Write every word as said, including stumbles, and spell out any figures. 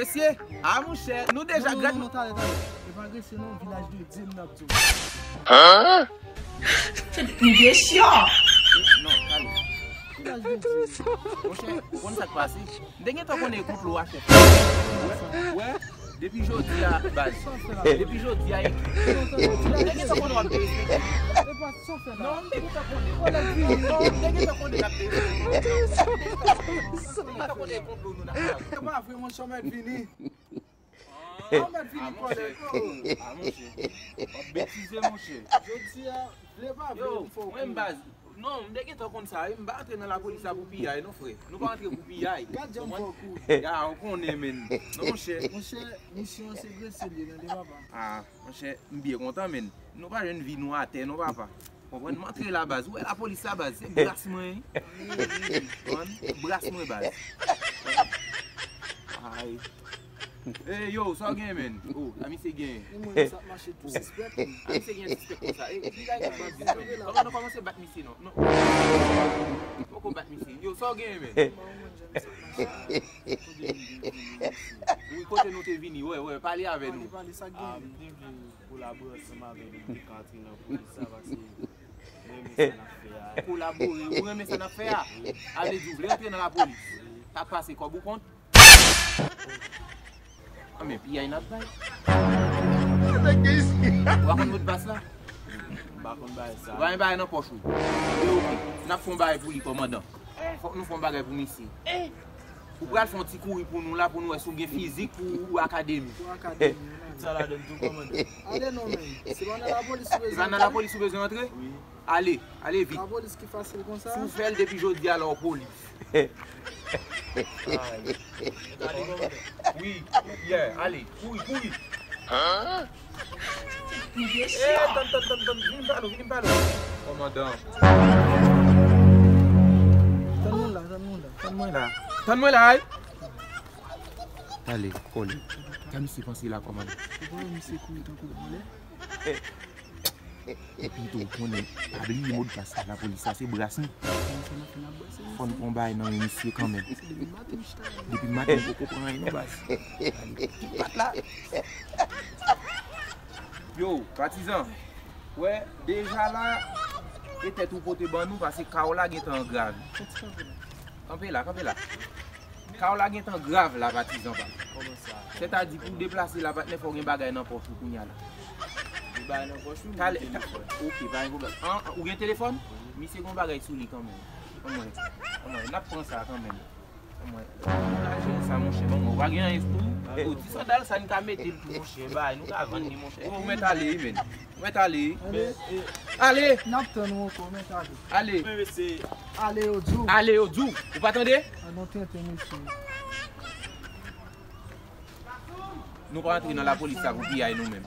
Mesye, a monchè, nou deja grad. Non, non, non, talè, talè. E pa gresye non, vilaj de Dye m n ap di w. Mdesyo. Non, talè. Vilaj de Dye. Monchè, ou konn sa k pase? M te gentan konnen konplo a chèf. Wè, wè, depi jodi a, baz. Depi jodi a, ekip. M te gentan konnen w ap derespekte. Non, m te gentan konnen. Non, m te gentan konnen n ap derespekte. M te gentan konnen konplo nou n ap fè. E pa vre, monchè, w mèt vini. Ahmed vini kòlèg yo. A monchè. W ap betize monchè. Jodi a, vle pa vle, m fè w konnen. Yo, mwen m baz. Non, m te gentan konn sa wi. M pa antre nan lapolis la pou piyay non frè. Nou pa antre pou piyay. Gad jan m fè w kouri. Ya, ou konnen menn. Non monchè. Monchè, misyon an se grese l ye tande papa. A, monchè, m byen kontan menn. Nou pa jwenn vi nou atè non papa. Konprann? M antre la baz. Ou wè lapolis la baz, se bras mwen. Konprann? Bras mwen baz. Ay. E yo, sa w gen menn? O, a misye gen. E mwen sa ap mache tou sispèk. A misye gen sispèk konsa. E ki bagay ki bandi menn? Kòman nou kòmanse bat misye non? Non. Poko bat misye. Yo, sa w gen menn? Wi, kote nou te vini? Wè, wè, pale avè nou. Pale, pale, sa k gen? Kolabore ansanm avè nou pou n ka antre nan polis la, paske nou renmen sa n ap fè a. Kolabore, ou renmen sa n ap fè a? A vle di ou vle antre nan lapolis? Sa k pase, kòb ou kont? Anben, piyay n ap bay. Ou pa konn modpas la? M pa konn bagay sa. Ou pa gen bagay nan pòch ou? Anben, oke. N ap fè yon bagay pou li, kòmandan. Fòk nou fè yon bagay pou misye. Ou pral fè yon ti kouri pou nou la pou nou wè si w gen fizik pou akademi. Pou akademi. Tout sa ladann tou kòmandan. Ale non men. Se pa nan lapolis ou bezwen antre? Se pa nan lapolis ou bezwen antre? Wi. Ale, ale vit. Lapolis ki fasil konsa? Si w fè l depi jodi a la w polis. Wi, yeah, ale, kouri, kouri. Tann, tann, tann, tann, vini m pale w, vini m pale w. Kòmandan. Tann mwen la, tann mwen la. Tann mwen la. Tann mwen la, ay. Tale, kole. Sa misye panse la, kòmandan? Ou pa wè misye kouri tankou vòlè? Epi tou, ou konnen, pa bliye modpas la, lapolis la, se bras nou. Fò n pran bagay nan men misye kanmenm. Depi maten m poko pran anyen non baz. Tout pat la. Yo, patizan, wè, deja la, e tèt ou pote ban nou, paske ka w la gentan grav. Kanpe la, kanpe la. Ka w la gentan grav la, patizan pa m. Kòman sa? Sètadi, pou w deplase la, patnè, fò w gen bagay nan pòch ou kounye a la. Gen bagay nan pòch ou, m gen telefòn. Oke, pa gen pwoblèm. An, ou gen telefòn? Misye gen bagay sou li kanmenm. Anmwey, anmwey, n ap pran sa kanmenm. Anmwey, nou ka jere sa, monchè. Ban mwen, ou pa gen anyen tou? O, ti sandal sa, n ka mete l tou, monchè. Bay, nou ka vann li, monchè. Ou mèt ale, wi, menn. Ou mèt ale. Ale. Ale. N ap tann ou ankò, mèt ale. Ale. Ale, yo di w. Ale, yo di w. Ou pa tande? A non, tenten, mesye. Nou pa antre nan lapolis la pou piyay nou menm.